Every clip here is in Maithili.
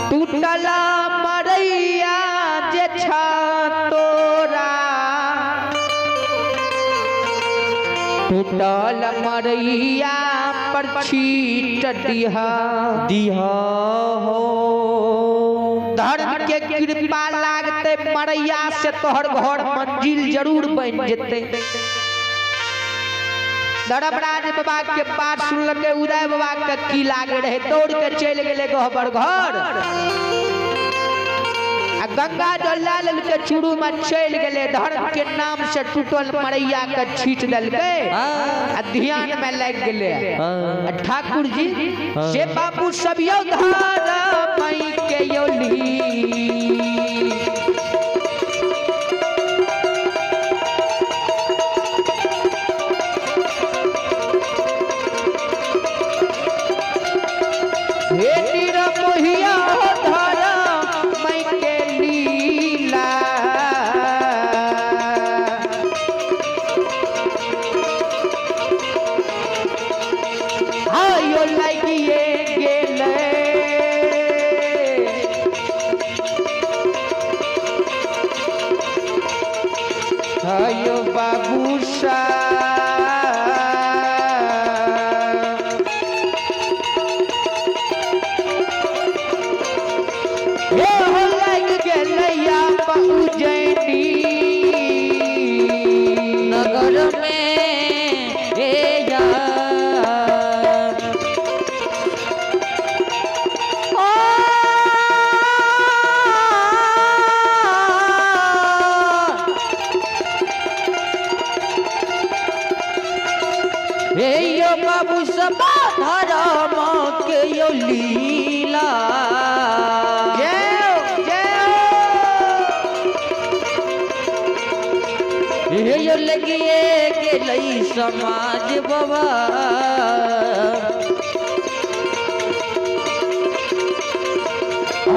टूटल मरैया जे छा तोरा, टूटल मरैया पर छीट दिहा दिहा हो। धर्म के कृपा लागते मरैया से तोहर घर मंजिल जरूर बन जेते। धर्मराज बाबा के बात सुनलके उदय बाबा के की लागे रहे, दौड़ के चलि गेले गहबर घर आ गंगा जल ला लेलके, चूरू में चलि गेले। धर्म के नाम से टूटल मरैया के छीट देलकै आ ध्यान में लागि गेले। आ ठाकुर जी से बाबू सब यौ धर्म के यौली हे निरमोहिया धर्म के लीला। आयो लागिए गेलै आयो बाबू सा नगर में हे यार। हे यो बाबू सब धर्म के यो लीला। हे यो लगिए के लई समाज बाबा।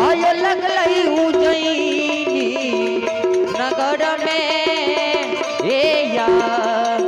आयो लगलई उज्जैनी नगर में हे यार।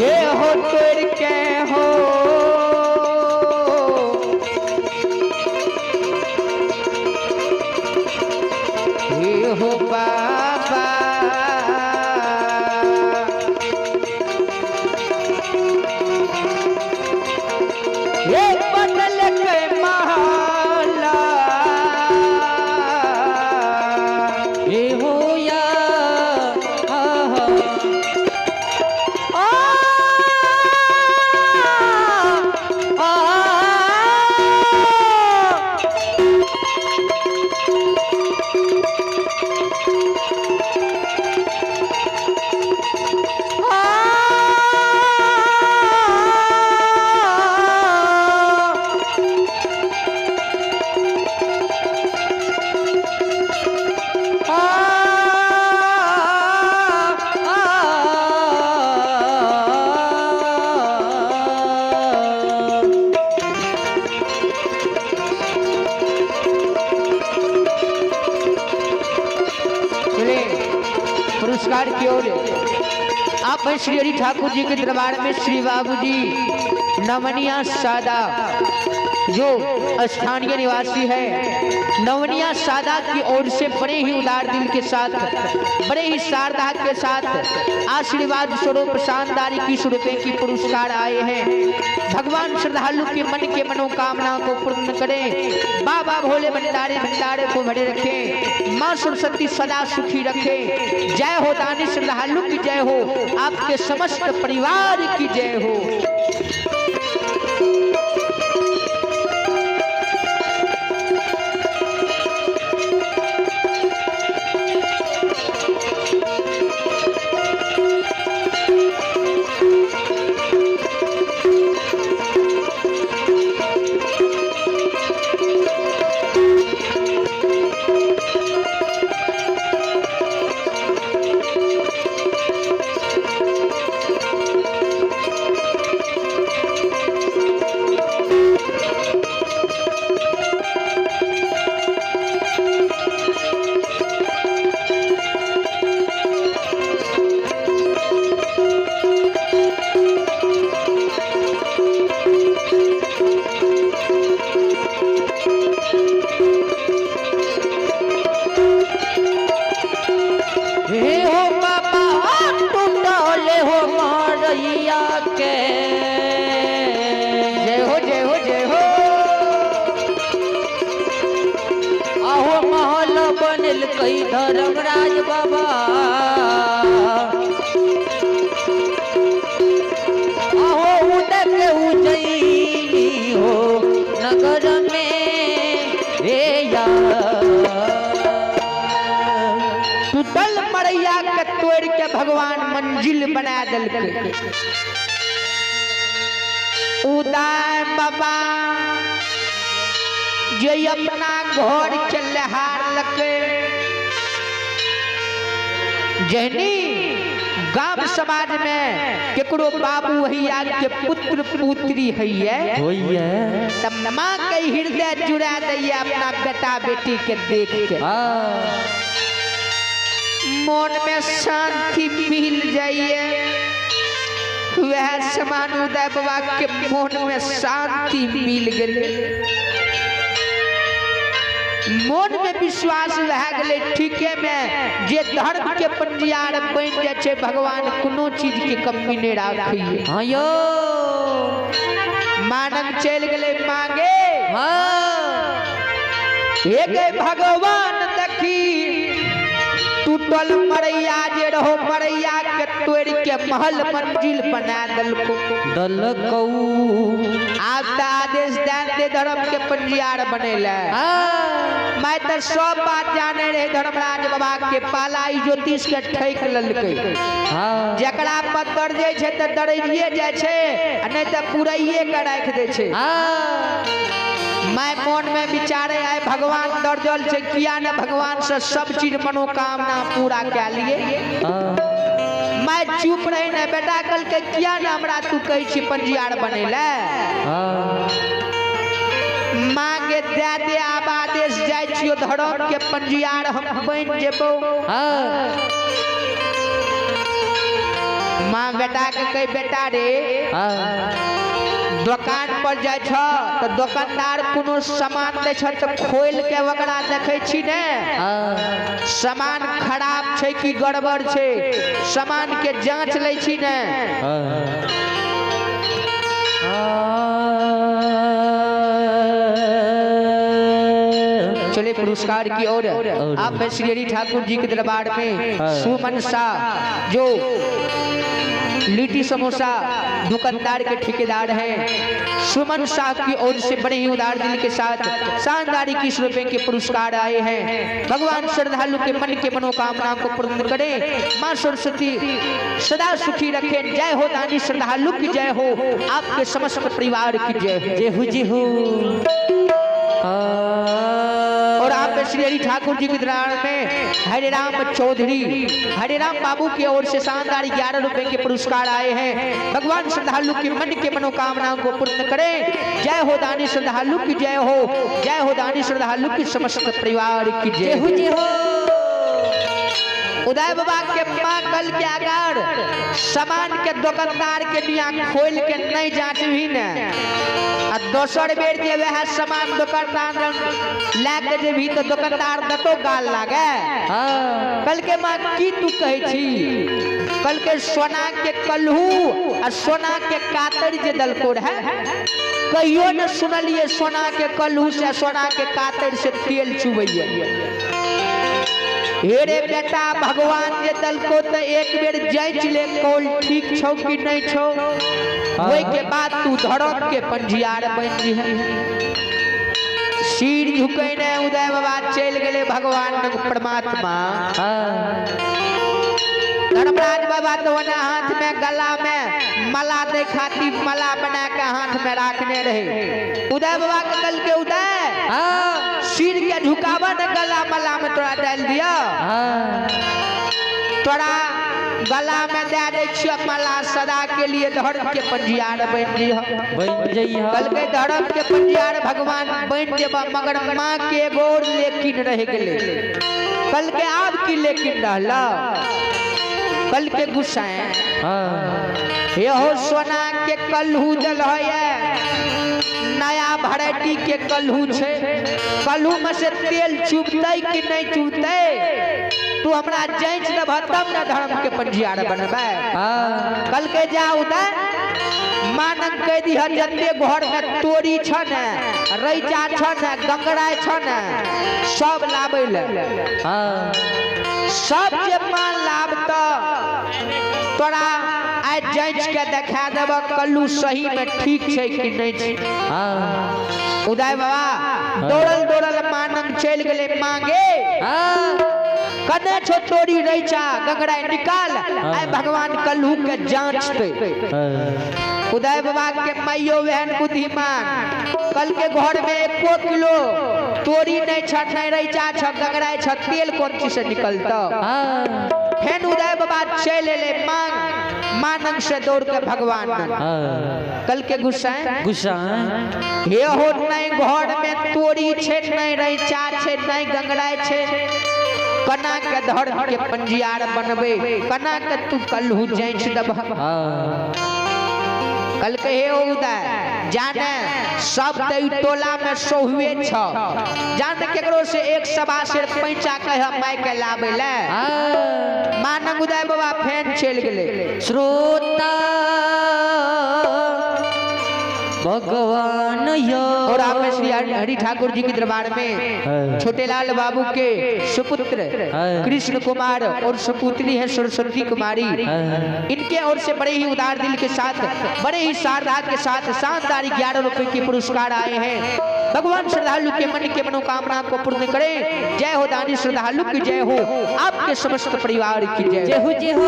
ये हो तोड़ के हो ये हो बाबा ये बदल के महाला ये हो या पुरस्कार की ओर आप श्री हरि ठाकुर जी के दरबार में श्री बाबूजी नवनिया सादा जो स्थानीय निवासी है, नवनिया सादा की ओर से बड़े ही उदार दिल के साथ, बड़े ही शारदा के साथ आशीर्वाद स्वरूप शानदार 21 रुपए की पुरस्कार आए हैं। भगवान श्रद्धालु के मन के मनोकामना को पूर्ण करें। बाबा भोले भंडारे भंडारे को भरे रखें। माँ सरस्वती सदा सुखी रखे। जय हो दानी श्रद्धालु की जय हो, आपके समस्त परिवार की जय हो। कई धर्मराज बाबा आहो उदक उजैनी हो नगर में हे या टूटल मड़ैया के तोड़ के भगवान मंजिल बना दिलके। उदय बाबा जे अपना घर के लहार लके जहनी गांव समाज में केकरो बाबू हैया के पुत्र पुत्री हैया तब माँ के हृदय जुड़ा दैया अपना बेटा बेटी के देख के मन में शांति मिल जाइए। वह समान उदय बाबा के मन में शांति मिल गए, मन में विश्वास रह गए। ठीके में जे धर्म के पंजियार बन जाए छे भगवान कोनो चीज के कमी नहीं राखिए। हाँ यो मानव चल गए मांगे। हाँ एक भगवान देखी टूटल मरैया जे रहो मरैया के तोड़ के महल मंजिल बना दलको दलकौ। आब त आदेश दे धर्म के पंजियार बनेला। मैं तो सब बात जाने रहे धर्मराज बाबा के पाला ई ज्योतिष के ठैक ललकै। जकरा पर दर्जै छै त दरजिए जाइ छै आ नहीं त पुरैये के राखि दै छै। मैं मन में विचारे आए भगवान दर्जल छै किया ने भगवान से सब चीज मनोकामना पूरा कै लिए। मैं चुप रहे ने बेटा कल के किया ने हमरा तू कहै छी पंजियार बनेला। मांगे दे दे आब आदेश जाइ छियो धर्म के पंजियार हम बनि जेबो। माँ बेटा के कही बेटा रे दुकान पर जाइ छ त दुकानदार कोनो सामान दै छ त खोल के ओकरा देखै छी ने सामान खराब छै कि गड़बड़ छै, सामान के जांच लै छी ने। चले पुरस्कार की ओर आप श्री हरि ठाकुर जी के दरबार में सुमन शाह जो लिट्टी समोसा दुकानदार के ठेकेदार हैं, सुमन शाह की ओर से बड़े ही उदार दिल के साथ शानदार 21 रुपए के पुरस्कार आए हैं। भगवान श्रद्धालु के मन के मनोकामना को पूर्ण करें। माँ सरस्वती सदा सुखी रखें। जय हो दानी श्रद्धालु की जय हो, आपके समस्त परिवार की जय हो। जय हो जय हो। और आप श्री हरि ठाकुर जी के दरबार में हरे राम चौधरी हरे राम बाबू की ओर से शानदार 11 रुपए के पुरस्कार आए हैं। भगवान श्रद्धालु के मन के मनोकामनाओं को पूर्ण करें। जय हो दानी श्रद्धालु की जय हो, जय हो दानी श्रद्धालु की समस्त परिवार की जय हो। उदय बाबा के माँ कल के अगर सामान के दुकानदार के बिया खोल के नहीं जांचबी ने आ दोसर बेर जे वह सामान दुकानदार ला के जेबी तो दुकानदार दतो गाल लागे। कल के माँ की तू कहै छी? कल के सोना के कल्हू आ सोना के कातर जे दलको रहे, कहियो न सुनलिए सोना के कल्हू से सोना के कातर से तेल चुबैया। हे रे बेटा, भगवान जे दलको तो एक बेर जांच ले कौल ठीक छौ कि नहीं छौ, ओहि के बाद तू धर्म के पंजियार बन जिहे। सिर झुकैने उदय बाबा चलि गेले भगवान परमात्मा। धर्मराज बाबा तो ओना हाथ में गला में मला दे खाती मला बना के हाथ में रखने रहे। उदय बाबा के कल के उदय सिर के झुकावा न गला मला में तोरा डाल दिया, तोरा गला में दे दे छियो मला सदा के लिए धर्म के पंजियार बन जिह। कल के धर्म के पंजियार भगवान बन जेबा, मगर माँ के गोर लेकिन रह गेले। कल के आब की लेकिन रहला? कल के गुस्साए यहो सोना के कल्हू दल है, नया वैरायटी के कल्हू छे, कल्हू में से तेल चुबतै कि नहीं चुबतै? तू हमरा जांच देबह तब न धर्म के पंजियार बनबै। कल के जा उदय मानक कह दिह जते घर में तोरी छ ने, रैचा छ ने, गंगराय छ ने, सब लाबै ले। सब जे मान लाभ तो तोरा आइ जांच के देखा देब कल्लू सही में ठीक छै कि नहीं छै। उदय बाबा दौड़ल दौड़ल मानंग चलि गेले मांगे, कने छो तोरी रैचा गंगराय निकाल, आइ भगवान कल्लू के जांचते। उदय बाबा के माइयो वहन बुद्धिमान, कल के घर में एको किलो तोरी नहीं छ, नहीं रैचा छ, गंगराय छ, तेल कौन चीज से निकलता? फेन उदय बाबा चल एले मांग मानंग से दौड़ के भगवान। कल के गुस्सा गुस्सा हे हो नहीं घर में तोरी छे, नहीं रैचा छे, नहीं गंगराय छे, कना के धर्म के पंजियार बनबे, कना के तू कल्हू जांच देबह। कल के हे उदय जाने सब त टोला में सोहुए छ, जाने केकरो से एक सवा सेर पैंचा कह माय के लाबै ले। मानंग उदय बाबा फेन चलि गेले। श्रोता भगवान यो। और आप श्री हरि ठाकुर जी के दरबार में छोटेलाल बाबू के सुपुत्र कृष्ण कुमार और सुपुत्री है सरस्वती कुमारी, इनके ओर से बड़े ही उदार दिल के साथ, बड़े ही श्रद्धा के साथ शानदार 11 रुपए के पुरस्कार आए हैं। भगवान श्रद्धालु के मन के मनोकामना को पूर्ण करे। जय हो दानी श्रद्धालु की जय हो, आपके समस्त परिवार की जय जय हो। जय हो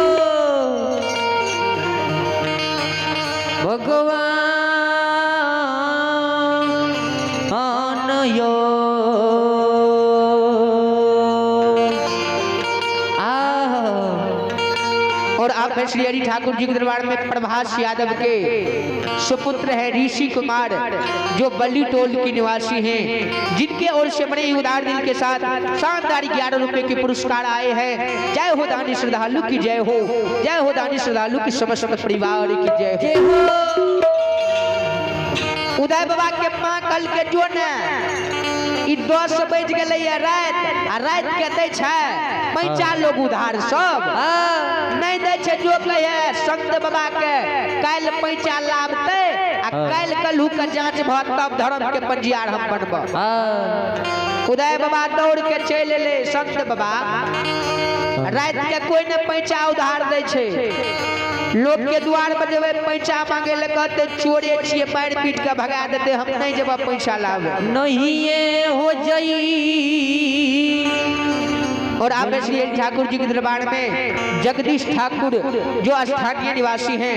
भगवान यो। और आप श्री हरि ठाकुर जी के दरबार में प्रभास यादव के सुपुत्र है ऋषि कुमार, जो बल्ली टोल की निवासी हैं, जिनके ओर से बड़े ही उदार दिल के साथ शानदार 11 रुपए के पुरस्कार आए हैं। जय हो दानी श्रद्धालु की जय हो, जय हो दानी श्रद्धालु की समस्त परिवार की जय हो। उदय बाबा के माँ कल के जो ने 10 बज गए रात, आ रात के दै छै पैंचा लोग उधार सब नहीं दै छै, जो कहे संत बाबा के काल्हि पैंचा लाबते आ काल्हि कल्हू के जांच भ तब धर्म के पंजियार हम बनब। उदय बाबा दौड़ के चलि एलै संत बाबा, रात के कोई ने पैंचा उधार दै छै, लोग के द्वार पर जेबै पैसा मांगे ले कहते चोरे छिए, मारि पीट के भगा देते, हम नहीं जेबै पैसा लाबे नहीं हो जाई। और आप श्री ठाकुर जी के दरबार में जगदीश ठाकुर जो स्थानीय निवासी हैं,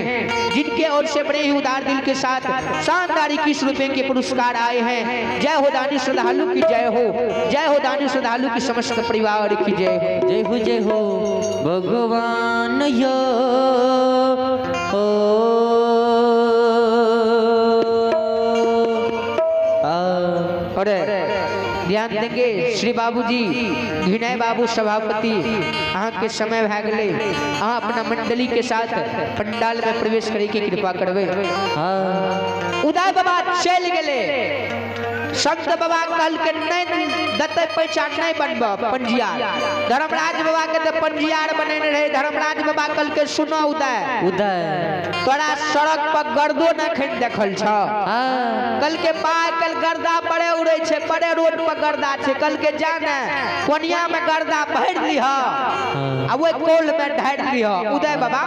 जिनके ओर से बड़े ही उदार दिल के साथ शानदार 21 रुपए के पुरस्कार आए हैं। जय हो दानी श्रद्धालु की जय हो, जय हो दानी श्रद्धालु की समस्त परिवार की जय हो। जय हो जय हो भगवान यो ओ। और ध्यान देंगे श्री बाबूजी विनय बाबू सभापति, अहाँ के समय भए गेलै, अहाँ अपना मंडली के साथ पंडाल में प्रवेश करे के कृपा करबै। उदय बाबा चलि गेलै। संत बाबा कहलकै नहीं दतै पैसा नहीं बनब पंजियार। धर्मराज बाबा के तऽ पंजियार बनेने रहे। धर्मराज बाबा कहलकै सुनो उदय, उदय तोरा सड़क पर गर्दो न खन देखल छ। कहलकै बा कल गर्दा बड़े उड़ै छै, बड़े रोड पर गर्दा छै। कहलकै जा ने कोनिया में गर्दा भरि लिह आ ओहि कोल में ढारि लिह। उदय बाबा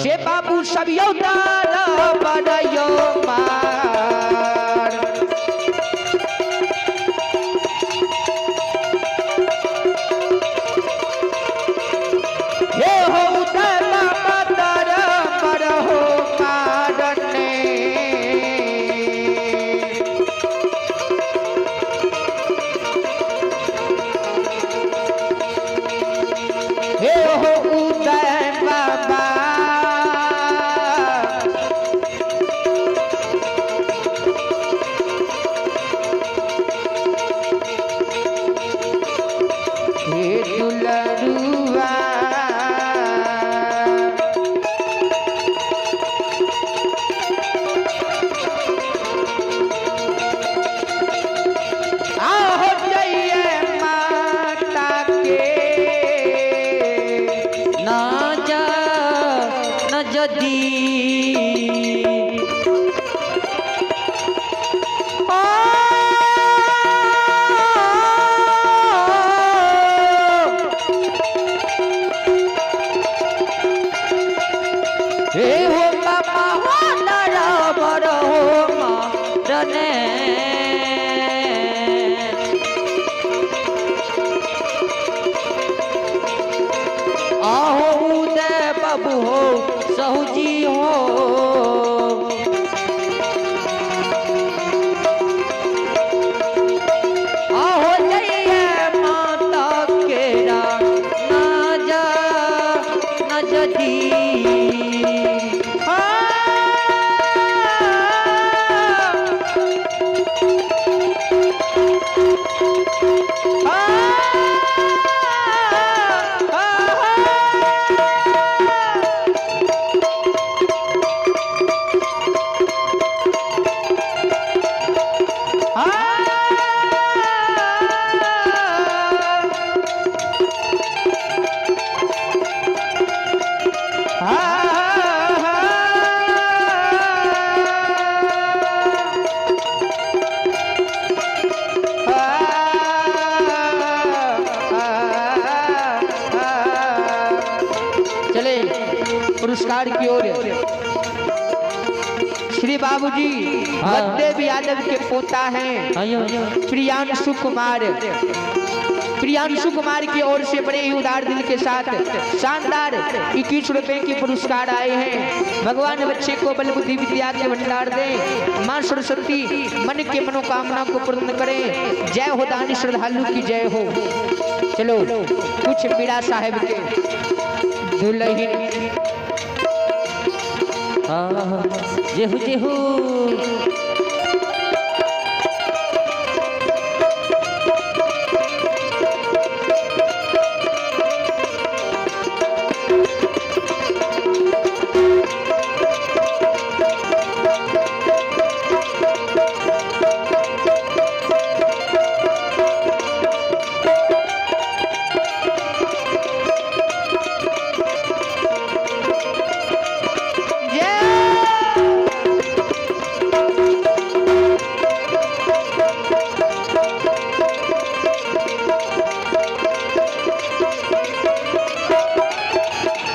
से बाबू सब यौ दार बड़यो मार। हे हो उदय बाबा दर पर हो मारने। हे हो उदय बाबा हे दुलरुआ आहो जइए माता के ना जा न जदी हे हो बाबा हो नर बर हो मारने। आहो उदय बाबू हो सहूजी हो आहो जइए माता केरा ना जा न जदी। चले पुरस्कार की ओर। श्री बाबूजी बलदेव यादव के पोता हैं प्रियांशु कुमार। प्रियांशु कुमार की ओर से बड़े ही उदार दिल के साथ शानदार 21 रुपए के पुरस्कार आए हैं। भगवान बच्चे को बल बुद्धि विद्या के भंडार दें। माँ सरस्वती मन के मनोकामना को पूर्ण करें। जय हो दानी श्रद्धालु की जय हो। चलो कुछ मीरा साहेब के दुल्हन। हाँ जेहू जेहू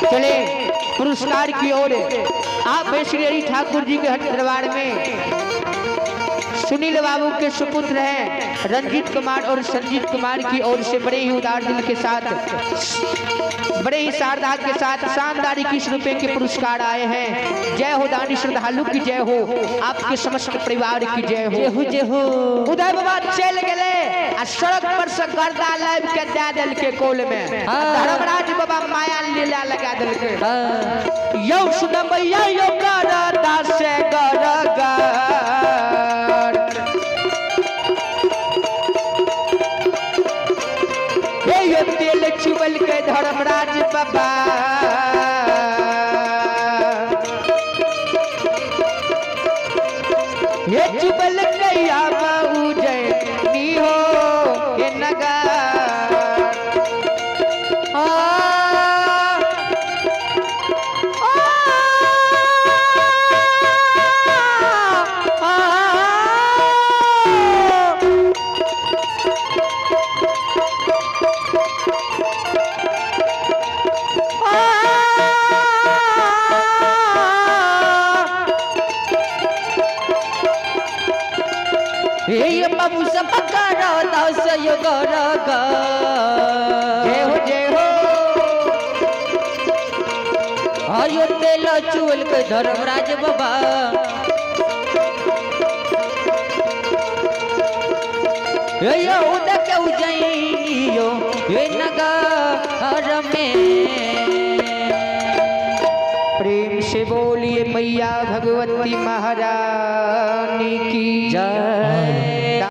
चले पुरस्कार की ओर। आप हैं श्री हरि ठाकुर जी के हट दरबार में सुनील बाबू के सुपुत्र हैं रंजीत कुमार और संजीत कुमार की ओर से बड़े ही उदार दिल के साथ बड़े ही शारदा के साथ शानदार 21 रुपए के पुरस्कार आए हैं। जय हो दानी श्रद्धालु की जय हो, आपके समस्त परिवार की जय हो। जय हो जय हो। उदय बाबा चल गए आ सड़क पर से गर्दा लाइव के दे दिल के कोल में। धर्मराज बाबा माया लीला लगा दिल के। यौ सुनबैया यौ गरदा से गरगर। धर्मराज बाबा। ये चुबल कैया बाबू जय नी हो ये नगर। हे बाबू सब करो दास जय हो जय हो। हरियो तेल चुअल के धर्मराज बाबा। हे उदक उजैनियो हे नगर में। प्रेम से बोलिए मैया भगवती महाराज।